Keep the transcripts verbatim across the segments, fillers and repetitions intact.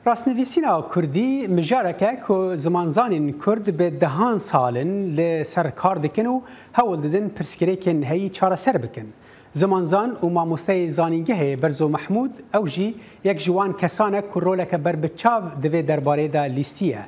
Rastnivîsîna kurdî mijarek e ku zimanzanên kurd bi dehan sal in li ser kar dikin û hewl didin pirsgirêkên heyî çareser bikin. Zimanzan û mamosteyê zanîngehê Berzo Mehmûd, ew jî yek ji wan kesan e ku roleke berbiçav di vê derbarê de lîstiye.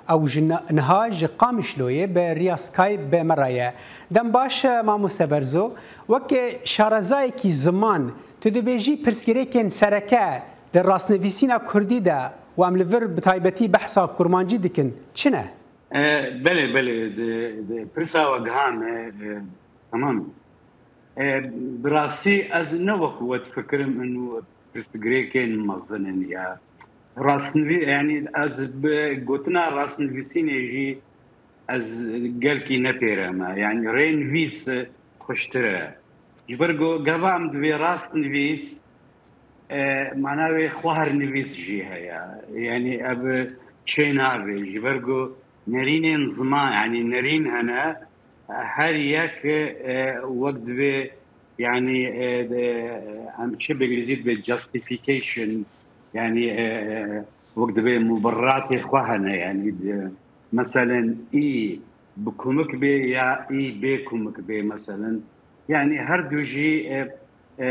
Ew ji niha ji Qamişloyê bi riya Skype bi me re ye. Dem baş, mamoste Berzo. Weke şarezayekî ziman, tu dibêjî pirsgirêkên sereke di rastnivîsîna kurdî de û em li vir bi taybetî behsa kurmancî dikin, çi ne? E, belê, belê, di, di, pirsa we gihan, e, e, tamam. E, bi rastî ez ne wek we difikirim û pirsgirêkên mezin in ya. Rastnivî, yanî ez bi gotina rastnivîsînê jî ez gelkî nepêre me. Yanî rênivîs xweştir e. Ji ber ku gava em divê rastnivîs, e, mana wê xwehernivîs jî heye. Yanî ev çê nabe. Ji ber ku nerînên ziman, yanî nerîn hene, her yek, e, wek divê, yanî, e, de, em çi bi îngilîzî dibê justification, yanî, e, e, wek divê muberratê xwe hene, yanî, de, meselen, î bi kumik bê ya î bê kumik bê, meselen. Yanî her du jî, e, e,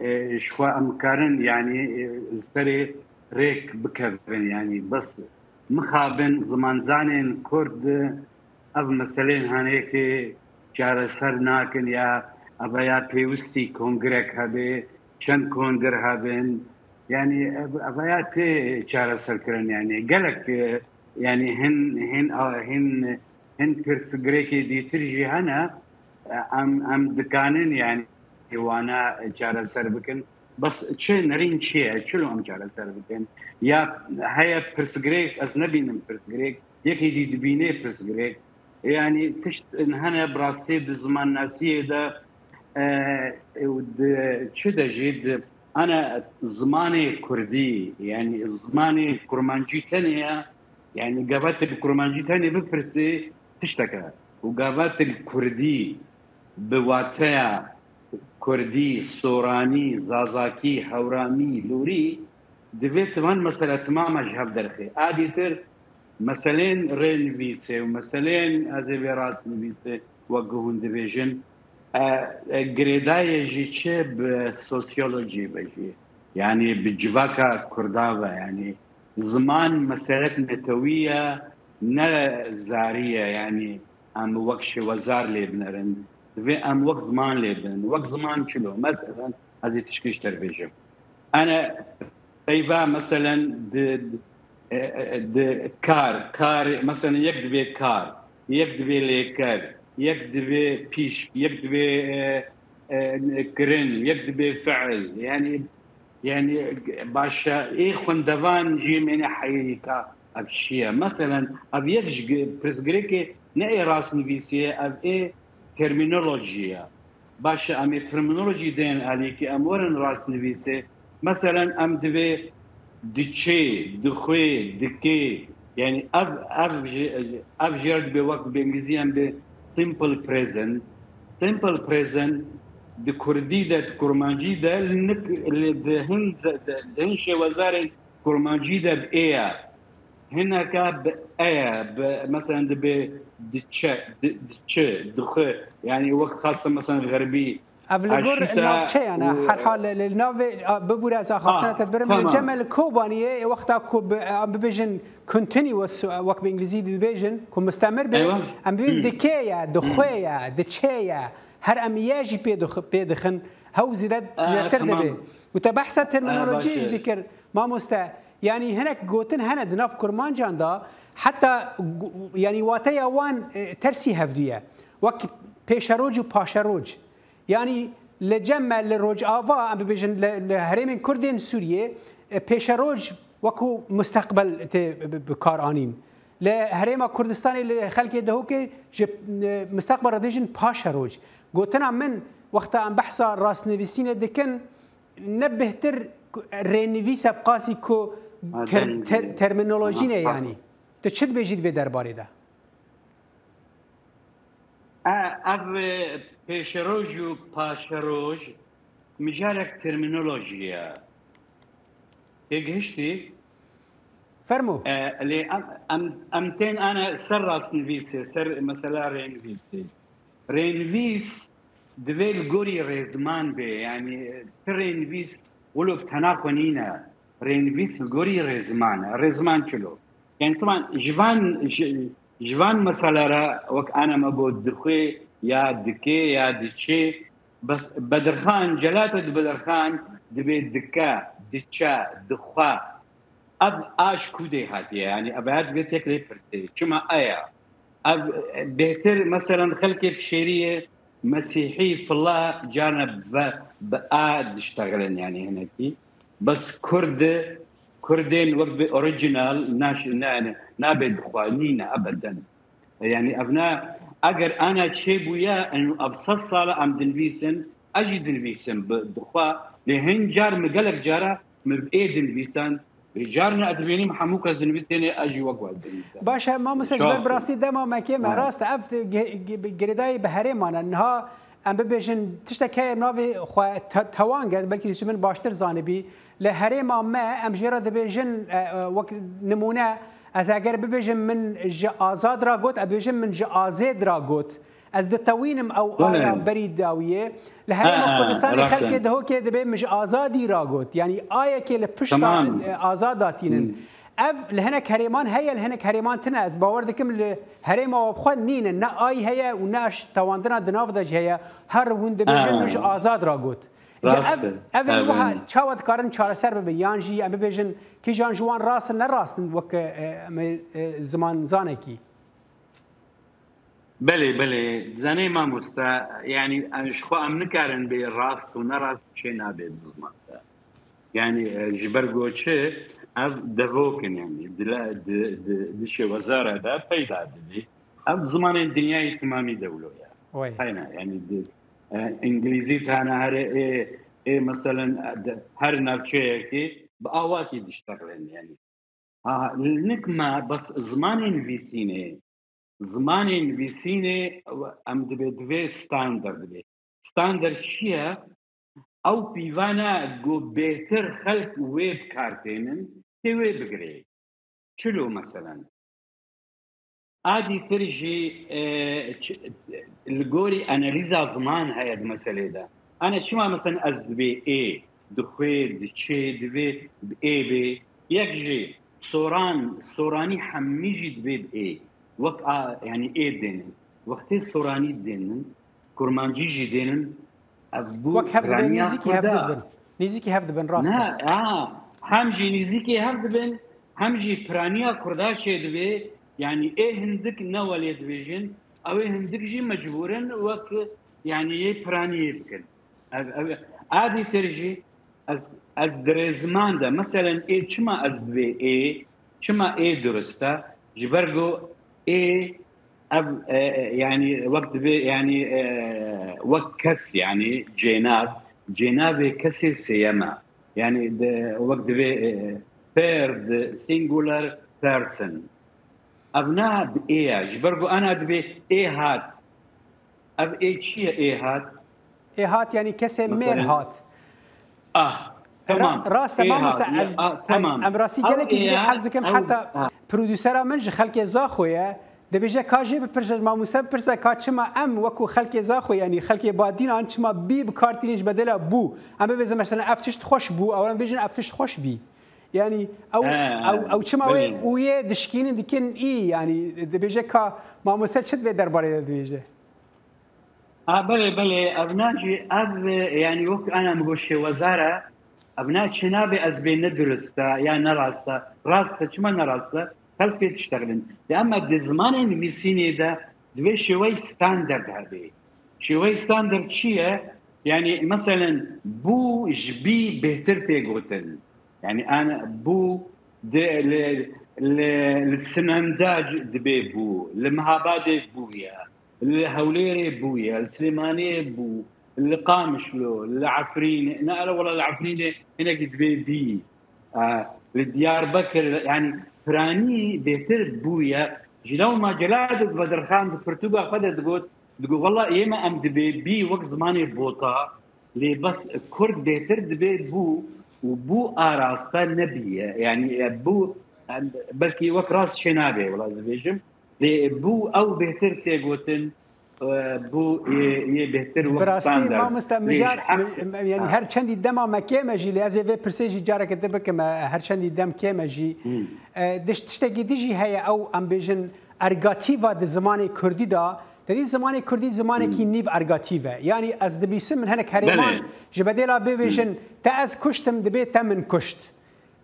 e, ji xwe em karin, yanî, e, li serê rêk bikevin, yanî bes mixabin zimanzanên kurd ev meseleyên haneyekê çareser nakin ya ev ya pêwistî kongrek hebe, çend kongir hebin, yanî ev, ev ya tê çareserkirin, yanî gelek, e, yanî hin, hin, a, hin, hin pirsgirêkê dîtir jî hene, e, em, em dikanin, yanî wana çareser bikin. Bes çi nerîn çi ye? Çilo em çareser bikin? Ya heye pirsgirêk, ez nebînim pirsgirêk, yekî dî dibînê pirsgirêk. Yanî tişt hene bi rastî di zimannasiyê de, e, û di çi de jî di ana zimanê kurdî, yanî zimanê kurmancî tenê ye, yanî gava te bi kurmancî tenê bipirsê tiştek e. Û gava te li kurdî bi wateya kurdî, soranî, zazakî, hewramî, lûrî, divê ti van mesele timama ji hev derxê. A dîtir meselên rênivîsê û meselên ez ê vê rastnivîsê wek ku hûn dibêjin, e, e, girêdayê jî çi bi sosyolojî ve jî, yanî bi civaka kurda ve, yanî ziman meselek netewî ye, ne zarî ye, yanî em wek şêwezar lê binerin. Divê em wek ziman lê binerin. Wek ziman çilo? Meselen, ez ê tişkî ji te re bêjim. Ene peyva, meselen, di, e, e, di kar, kar, meselen, yek divê kar, yek divê lêker, yek divê pîşk, yek divê, e, e, kirin, yek divê fiil. Yanî, yanî, baş e, ê xwendevan jî mêne heyîka ev çi ye? Meselen, ev yek ji gi-, pirsgirêkê ne ê rastnivîsê ye, ev ê termînolojî ye. Baş e, em ê termînolojî deyên alîkî, em werin rastnivîsê. Meselen, em divê diçê, dixwê, dikê, yanî ev, ev ji, ev jî re dibê wek bi îngilîzî em bê simple present. Simple present di kurdî de, di kurmancî de, li nik-, li, di hin ze-, di, di hin şêwezarên kurmancî de bi ê ye. Hineka bi e ye, bi, meselen dibê diçe, di-, diçe, dixwe. Yanî wek xaste, meselen, xerbî. Ev li gor navçeyan e. Her hal li, li navê, a, bibûre ez axaftina te dibirim. Li Cemel Kobaniyê, wexta ku bi, em bibêjin continuous, wek bi îngilîzî dibêjin, ku mustemir be, em bibên dikê ye, dixwe ye, diçê ye. Her em ye jî pê dix-, pê dixin. Hew zêde, zêdetir dibe. Û te behsa termînolojiyê jî dikir, mamoste. Yanî hinek gotin hene di nav kurmancan de, heta gu-, yanî wateya wan, e, tersî hevdû ye. Wek pêşeroc û paşeroc. Yanî li cem me li Rojava, em bibêjin li, li herêmên Kurdên Sûriyê, e, pêşeroc wekû musteqbel tê bi, bi kar anîn. Li Herêma Kurdistanê li xelkê Dehokê ji, e, musteqbel re dibêjin paşeroc. Gotina min, wexta em behsa rastnivîsînê dikin, ne bêhtir ku rênivîs e bi qasî ku ter-, ter-, termînolojî ne yanî. Tu çi dibêjî di vê derbarê de? E, ev, e, pêşeroj û paşeroj mijarek termînolojî ye. Têgihiştî? Fermo. E, lê em, em, em tên ana ser rastnivîsê, ser mesela rênivîsê. Rênivîs divê li gorî rêzman bê, yanî ti rênivîs wilo bi tena xwe nîne. Rênivîs li gorî rêzman e. Rêzman çilo? Yani, teban ji van, ji, ji van meselere wek ana me got dixwê ya dikê ya diçê. Bes Bedirxan, Celate di Bedirxan dibê dike, diçe, dixwe. Ev a ji ku dê hatiye? Yani, ev her divê tek lê pirsê. Çima aya? Ev bêhtir, meselen, xelkê bi şêriyê, mesîhî, fila, carna bi, bi a diştexilin, yani, hinekî. Bes Kurd, Kurdên wek bi original naş-, ne, ne, nabê dixwe, nîne ebeden. Yani, ev ne, eger ana çêbûye, eno ev sed sal e em dinivîsin, ez jî dinivîsim bi dixwe, lê hin car min gelek cara min bi ê dinivîsan, lê carna ez dibînim hemû kes dinivîsêne, ez jî wek we dinivîsim. Baş e, mamoste, ji ber bi rastî dema me kêm e, rast e, ev ge-, ge-, girêdayî bi herêman e. Niha em bibêjin tiştek heye navê xwe te-, tewang e, belkî ji min baştir zanibî. Li herêma me em jê re dibêjin, e, e, wek nimûne, ez eger bibêjim min ji Azad re got, ez dibêjim min ji Azêd re got. Ez ditewînim ew aya berî dawiyê. Li herêma Kurdistanê xelkê Dihokê dibê min ji Azadî re got. Yanî ayekê li pişta, e, Azad datînin. Ev li hinek herêman heye, li hinek herêman tine. Ez bawer dikim li herêma we bi xwe nîne. Ne ay heye û ne tewandina di nav de jî heye. Her hûn dibêjin min ji Azad re got. Îca ev, ev ên wiha çawa dikarin çareser bibin? Yan jî em bibêjin kîjan ji wan rast in, ne rast in wek, e, em, e, zimanzanekî? Belê, belê. Dizanê mamoste, yani, em ji xwe em nikarin bê rast û ne rast çê nabe di ziman de. Yani, e, ji ber ku çi, ev devok in, yani, di, di, di, di şêwezara de peyda dibî. Ev zimanên dinyayê timamî dewlo ye. Heyna, yani, di, e, îngilîzî tane here ê, ê, meselen, e, di, her navçeyekê bi awakî diştexilin, yani. Ha, nik me bes zimanê nivîsînê, zimanê nivîsînê em dibê, divê standard bê. Standard çi ye? Ew pîvana ku bêhtir xelk wê bi kar tênin, tê wê bigirê. Çilo, meselen? A dîtir jî, e, ç-, li gorî analîza ziman heye di meselê de. Ana çima, meselen, ez dibê ê, dixwê, diçê, divê bi ê bê. Yek jî soran, soranî hemî jî dibê bi ê. Wek a, yani ê dênin. Wextê soranî dênin, kurmancî jî dênin, ev bû Wek hev dibin, piraniya nêzîkî hev Kurda. dibin. Nêzîkî hev dibin, rast e. Ne, a, hem jî nêzîkî hev dibin, hem jî piraniya Kurda çêdibê, yani ê hindik ne welê dibêjin, ew ê hindik jî mecbûr in wek, yani yê piraniyê bikin. Ev, ev, a dîtir jî ez, ez di rêziman de, meselen ê çima ez dibê ê, çima ê durist e? Ji ber ku ê ev, e, e, yani wek dibê, yani, e, wek kes, yani cênav, cênavê kesê sêyem e. Yani de, wek dibê, e, third singular person. Ev ne bi ê ye. Ji ber ku ana dibê ê hat. Ev ê çi ye ê hat? Ê hat, yani kesê mêr hat. Ah, tamam. Ra-, rast e, mamoste, ez, ah, tamam. Em rastî gelekî ji vê hez dikim, heta prodûsera min ji xelkê Zaxo ye. Dibêje ka jê bipirse, mamoste bipirse ka çima em wekû xelkê Zaxo, yani xelkê Badînan çima bî bi kar tînin ji bedela bû. Em bibêjin mesela ev tişt xweş bû, ew em bêjin ev tişt xweş bî. Yani ew, ew, ew çima wê û yê dişkînin dikin î, yani dibêje ka mamoste çi di vê derbarê de dibêje? A, belê, belê, ev na jî, ev, e, yani wek ana min got şêwezar e, ev na çênabe ez bê ne durist e, ya ne rast e. Rast e, çima ne rast e? Xelk pê diştexilin. Ya, ema di zimanê nivîsînê de divê şêwey standard hebe. Şêwey standard çi ye? Yani, meselen, bû ji bî bêhtir tê gotin. Yani, an bû di, li, li, li Sinanda dibê bû, li Mihabadê bûye. Li Hewlêrê bûye, li Silêmaniyê bû, li Qamişlo, li Efrînê, ne, ele wela li Efrînê hinekî dibê bî. E, li Diyarbekir, yani piranî bêtir bûye. Ji lewma Celal Bedirxan di pirtûka xwe de digot, digot, wela ême em dibê bî wek zimanê bota, lê bes Kurd bêtir dibê bû û bû araste nebîye. Yani, e, bû em, belkî wek rast çê nabe, wela ez dibêjim. Lê bû ew bêhtir tê gotin, e, bû yê, yê bêhtir wek Bi rastî, standard. Mamoste, Lê mijar, ji heq- mi-, mi-, yanî Ha. her çendî dema me kêm e jî, lê ez ê vê pirsê jî careke din bikim, e, her çendî dem kêm e jî. Hmm. E, diş-, tiştekî din jî heye, ew, em bêjin, ergatîva di zimanê kurdî de, te dî zimanê kurdî zimanekî Hmm. nîv ergatîv e. Yanî ez dibîsim, min hinek herêman Belê. ji bedêla bibêjin, Hmm. te ez kuştim, dibê te min kuşt.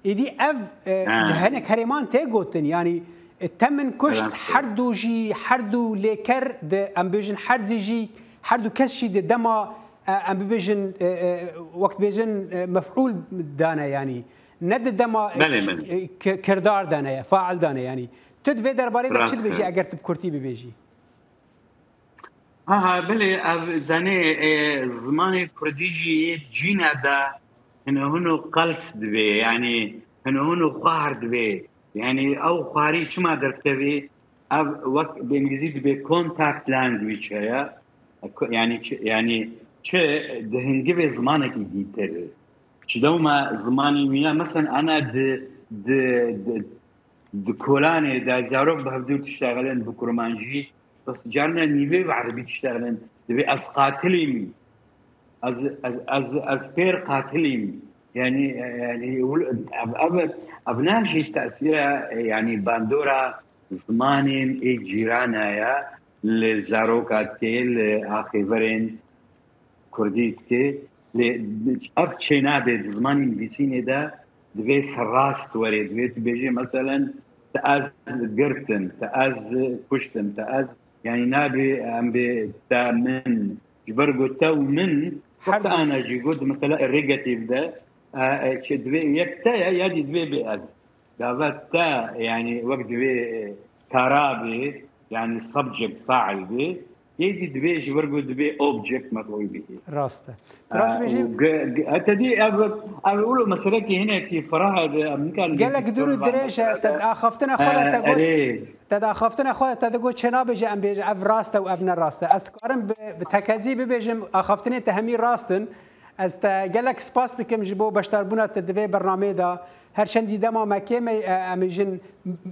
Êdî ev, e, Ha. di hinek herêman tê gotin, yanî, e, te min kuşt, Belê. her du jî, her du lêker di, em bibêjin, her du jî, her du kes jî di dema, e, em bibêjin, e, e, wek dibêjin, e, mef'ûl dane, yanî ne di dema, e, Belê, belê. e, ki-, kirdar dane, fail dane, yanî. Tu di vê derbarê de çi Rast dibêjî e. eger tu bi kurtî bibêjî? Ha, ha, belê, ev zanê, e, zimanê kurdî jî yê cîna de hino hino qels dibe, yanî hino hino xwar dibe. Yanî ew xwarî çima derdikeve, ev wek bi îngilîzî dibe contact language heye. Ko-, yanî çi, yanî çi di hingivê zimanekî dîtir. Ji dewma zimanê wî ya, meselen, ana di, di, di, di kolanê de zarok bi hevdû diştexilin bi kurmancî, bes carna nîvê bi erebî diştexilin. Dibê ez qatilîm. Ez, ez, ez, ez pêr qatilîm. Yanî, yanî, ev, ev, ev nav jî tesîra, yanî bandora zimanên ê cîrana ya li zaroka dike, li axêverên kurdî dike. Lê ev çênabe di zimanê nivîsînê de, divê serrast were, divê tu bêjê, meselen, te ez girtin, te ez kuştin, te ez, yanî nabê em bê te min, ji ber ku te û min, Her wexta du ana jî got, mesela, irrigative de, e, e, çi divê yek te ye, ya dî divê bê ez. Gava te, yanî wek divê, e, kara bê, yanî subject, fail bê, yê dî divê ji ber ku divê object mef'ûl bê. Rast e. Tu rast E, bêjî. û ge-, ge-, e, te dî ev, ev wilo meselekî hinekî firah e, em nikarin Gelek dûr û van dirêj e, mesela te de. axaftina xwe de E, te got, erê. te axaftina xwe de te digot çê nabêje em bêje ev rast e û ev ne rast e. Ez dikarim bi, bi tekezî bibêjim, axaftinên te hemî rast in. Ez te gelek spas dikim ji bo beşdarbûna te di vê bernameyê de. Her çendî dema me kêm e, em ê jin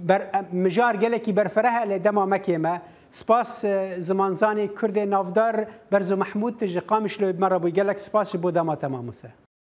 ber-, em, mijar gelekî berfireh e, lê dema me kêm e. Spas, e, zimanzanê Kurdê navdar Berzo Mehmûd, tu ji Qamişloyê bi me re bûyî. Gelek spas ji bo dema te, mamoste.